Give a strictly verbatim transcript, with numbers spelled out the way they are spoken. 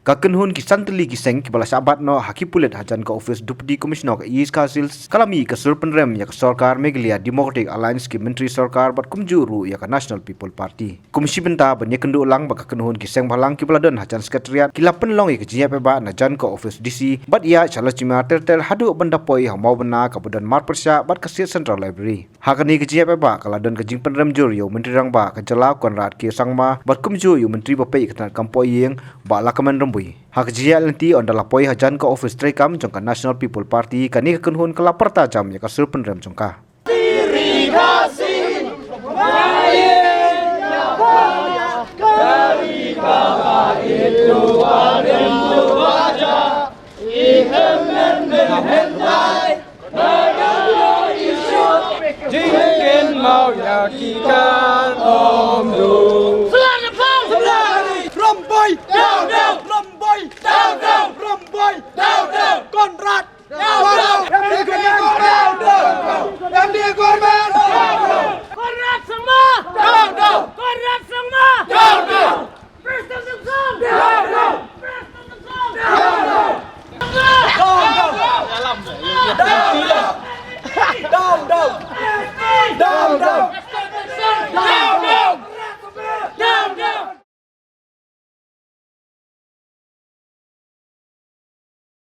Ka kynhun ki san tylli ki seng kiba la shah bat noh ha ki pulit hajan ka ophis Deputy Commissioner ka East Khasi Hills ka la mih ka sur pynrem ïa ka sorkar Meghalaya Democratic Alliance, ki myntri sorkar bad kumjuh ruh ïa ka National People Party. Kum shi bynta ban ïakynduh lang bad ka kynhun ki seng bhalang kiba la don hajan Secretariat, ki la pynlong ïa ka jingïap ïa bah na jan ka ophis D C bad ïa sha Lachima ter ter haduh ban da poi ha Mawbynna kaba don marpyrshah bad ka State Central Library. Ha kane ka jingïap ïa bah ka la don ka jingpynrem jur ïa u Myntri Rangbah ka jylla Conrad K Sangma bad kumjuh ïa u Myntri ba peit ïa ka tnat kam poi ïing Bah Lahkmen Rymbui. Ha ka jingïaid lynti ynda la poi hajan ka ophis treikam jong ka National People Party, kane ka kynhun ka la pyrta jam ïa ka sur pynrem jong ka. Jingkynmaw ïa ki kan ym dum. Rymbui! Down, down! Rymbui! Down, down! Rymbui! Down, down! Conrad! Down, down! M D A government! Down, down! Conrad Sangma! Down, down! Conrad Sangma! Down, down! Prestone Tynsong! Down, down! Prestone Tynsong! Down, down! Down, down! Down, down!